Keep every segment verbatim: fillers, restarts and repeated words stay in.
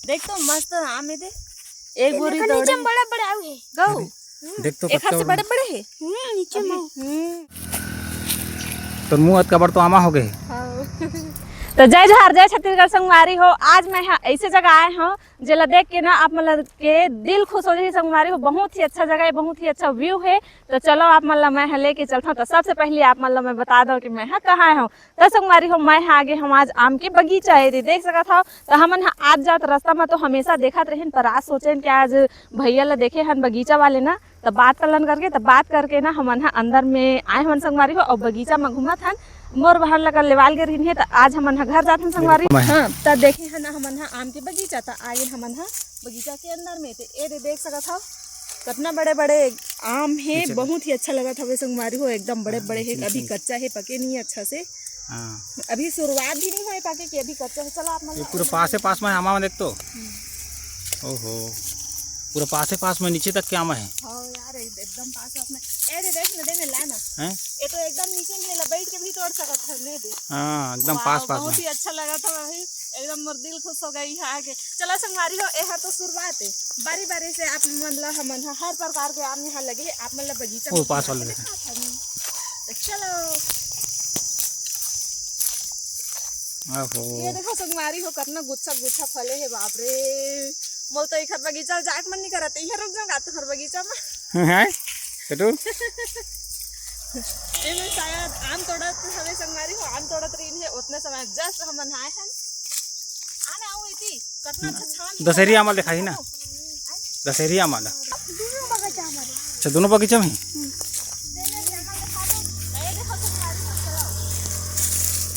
देख तो मस्त आम हे दे। एक बोरी नीचे में बड़े बड़े आम हे। गऊ। देख तो एखर से बड़े बड़े हे। हम्म, नीचे में। हम्म। तो मुँह अतका बड़ तो आमा हो गए। हाँ। तो जय जोहार, जय छत्तीसगढ़ संगवारी हो। आज मैं हा ऐसे जगह आए हूँ जेला देख के ना आप मन के दिल खुश हो जाही संगवारी हो। बहुत ही अच्छा जगह है, बहुत ही अच्छा व्यू है। तो चलो आप मन ला मैं हा लेके चलता हूँ। तो सबसे पहले आप मन ला मैं बता दो कि मैं हा कहाँ आए हूँ। तो संगवारी हो, मैं हा आगे हम आज आम के बगीचा है, देख सकत हो। तो हमन हा आज जात रास्ता में तो हमेशा देखत रहेन, पर आज सोचेन कि आज भैया ला देखे हन बगीचा वाले ना, तो बात करलन करके, तो बात करके ना हमन हा अंदर में आए हन संगवारी हो, और बगीचा में घूमत हन। मोर बहन लगा लेवाल गे रहिन हे, तो आज हमन हा घर जात हन संगवारी। हाँ, तो देखे हन हमन हा आम के बगीचा, तो आए हमन हा बगीचा के अंदर में। तो ए दे देख सकत हो, कितना बड़े बड़े आम हे। बहुत ही अच्छा लगत हवे संगवारी हो, एकदम बड़े बड़े हे। अभी कच्चा हे, पके नहीं अच्छा से। हाँ। अभी शुरुआत भी नहीं होए पाके कि अभी कच्चा है। चलो आप मन ये पूरा पासे पास में आमा देख तो। ओहो, पूरा पासे पास में नीचे तक के आमा है। हाँ यार, एक-, एकदम पास पास में। ए दे देख ना, दे ना, ला ना। हैं? ये तो एकदम नीचे में है, ला बैठ के भी तोड़ सकत है, ले दे। हाँ, एकदम पास पास में। बहुत ही अच्छा लगा था भाई, एकदम मोर दिल खुश हो गई है आके। चलो संगवारी हो, ए हर तो शुरुआत है, बारी बारी से आप मन ला हमन ह हर प्रकार के आम यहाँ लगे है, आप मन ला बगीचा में पास वाले दिखात हन। तो चलो। आहो। ये देखो संगवारी हो, कितना गुच्छा गुच्छा फले है, बाप रे। मोर तो इखर बगीचा जाए के मन नहीं करत, इहे रुक जाऊंगा तुम्हार बगीचा में। हैं? छोटू? एमे शायद आम तोड़त हवे संगवारी हो, आम तोड़त रहीन हे, उतने समय just हमन आए हन। आने आओ इति, कितना अच्छा छान है। दशहरी आमा दिखाई ना। दशहरी आमा ला। दोनों बगीचा हमारे। अच्छा, दोनों बगीचा में? ये देखो संगवारी हो, चलो।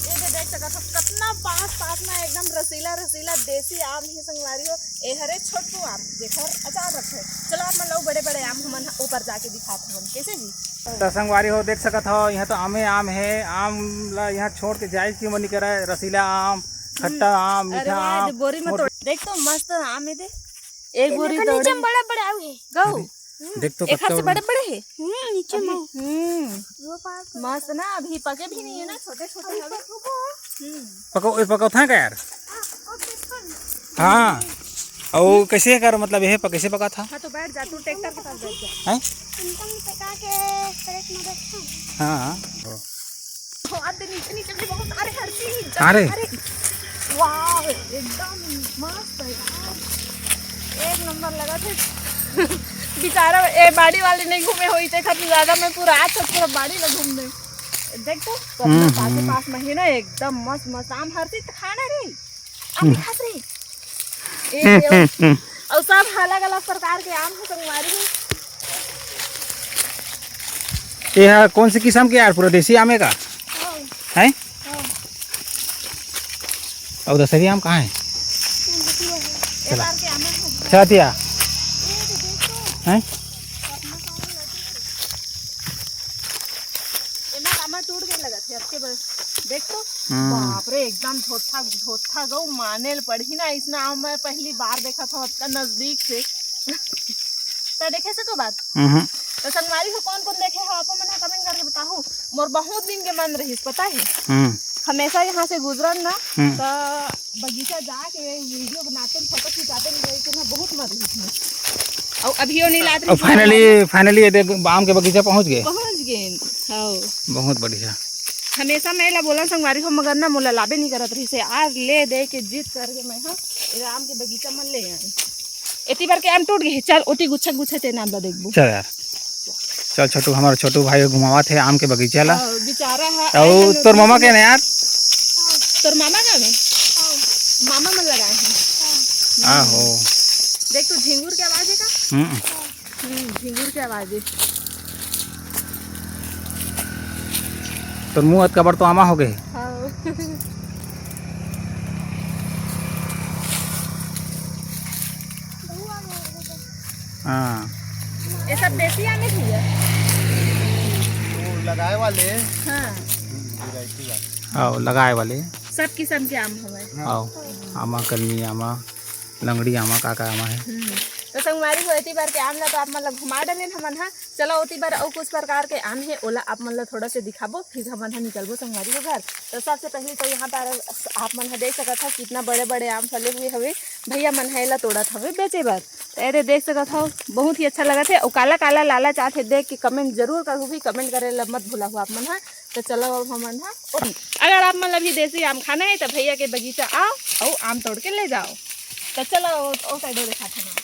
ये दे देख सकत हो, कितना पास पास में एकदम रसीला रसीला देसी आम है संगवारी हो। ए हरे छोटू आम, जेकर अचार रखे। चलो आप मन ला बड़े बड़े आम हमन ह-, ऊपर जाके दिखात हवन। कैसे जी? त संगवारी हो, देख सकत हो, यहाँ तो आमे आम है। आम ला यहाँ छोड़ के जाए के मन नहीं करे। रसीला आम, खट्टा आम, अरे मीठा वाह, आम, दे बोरी में मोट- तोड़। देख तो मस्त आम है दे। एक बोरी नीचे तोड़। में बड़े बड़े आम है। गऊ। देख तो एखर से बड़े बड़े है। हम्म, नीचे में। हम्म। मस्त ना, अभी पके भी नहीं है ना, छोटे छोटे हवे। हम्म। पको, ए, पको था का यार? हाँ। और कैसे कर, मतलब, ये पक-, कैसे पका था? हाँ, तो बैठ जा, तू ट्रैक्टर के पास बैठ जा। हैं? तुम पका के crate में रखो। हाँ। हो, अब तो नीचे, नीचे भी बहुत सारे हर चीज। अरे। अरे, वाह, एकदम मस्त है यार। एक नंबर लगा थे। बेचारा, ए, बाड़ी वाले नहीं घूमे होई, ते खातिर ज्यादा मैं पूरा आज तक पूरा बाड़ी में घूम दे। देख तो, हम्म, पास, हम्म। पास में है ना, एकदम मस्त, मस्त आम हर चीज खाना रे। आम हम्म। खास रे। ए, हम्म, देव। हम्म, हम्म। और सब अलग-अलग प्रकार के आम है संगवारी में। ये है कौन से किस्म के यार, पूरा देसी आम है का? हाँ। हैं? हाँ। और दशहरी आम कहाँ है? ये चला। बार के आम है। चला दिया। ये तो देखो। हैं? एमा कामा टूट गए लगत है, अब के बर-, देख तो। हम्म। बाप रे, एकदम झोट्ठा, झोट्ठा गऊ, माने ल पड़ही ना, इसना आम मैं पहली बार देखत हूँ अतना नजदीक से। त देखे से तो बात। हम्म। तो संगवारी हो, कौन कौन देखे हो, आप मन ह comment करके बताहू। मोर बहुत दिन के मन रहिस, पता है? हम्म। हमेशा यहाँ से गुजरन ना, हम्म। तो बगीचा जाके video बनाते हैं, photo खिंचाते हैं, लेकिन मैं बहुत मर रही थी। और अभी वो नहीं लात रही और थी। Finally, finally ये देख, आम के बगीचा पहुंच गए। पहुंच गए, हाँ। बहुत बढ़िया। हमेशा मैं ला बोला संगवारी हो, मगर ना मोला लाबे नहीं करत रही से। आज ले दे के जिद करके मैं, हाँ, ये आम के बगीचा में ले आई। एती बार के आम टूट गए, चल ओती गुच्छा गुच्छा ते नाम ला देखबो। चल यार। चल छोटू, हमारा छोटू भाई घुमावत है आम के बगीचा ला। हाँ, बेचारा है, अउ आए तोर मामा के ना यार? तोर मामा का में? मामा मन लगाए हैं। आहो। देख तो झिंगुर के आवाज है का? हम्म। हम्म, झिंगुर के आवाज है। तोर मुंह अतका बड़ तो आमा हो गए। हाँ। हाँ। ये सब देसी आम है भैया? वो लगाए वाले। हाँ। हम्म, variety वाले। हाँ, लगाए वाले। सब किस्म के आम हवे। हाँ। हाँ, आमा, कलमी आमा, लंगड़ी आमा, का का आमा है। हम्म। तो संगवारी हो, एती बार के आम ला तो आप मन ला घुमा डलेन हमन हा। चलो, ओती बार अउ कुछ प्रकार के आम हे, ओला आप मन ला थोड़ा से दिखाबो, फिर हमन हा निकलबो संगवारी हो घर। तो सबसे पहले तो यहाँ पर आप मन हा देख सकत हव, कितना बड़े बड़े आम फले हुए हवे। भैया मन हा एला तोड़त हवे बेचे बर। तो एदे देख सकत हव, बहुत ही अच्छा लगत हे। अउ काला काला लाला चाहत हे देख के, कमेंट जरूर करहू भी, कमेंट करे ला मत भुलाहू आप मन हा। तो चलो अब हमन हा ओती। अगर आप मन ला भी देसी आम खाना हे तो भैया के बगीचा आओ अउ आम तोड़ के ले जाओ। तो चलो ओ, ओ साइड दिखात हन।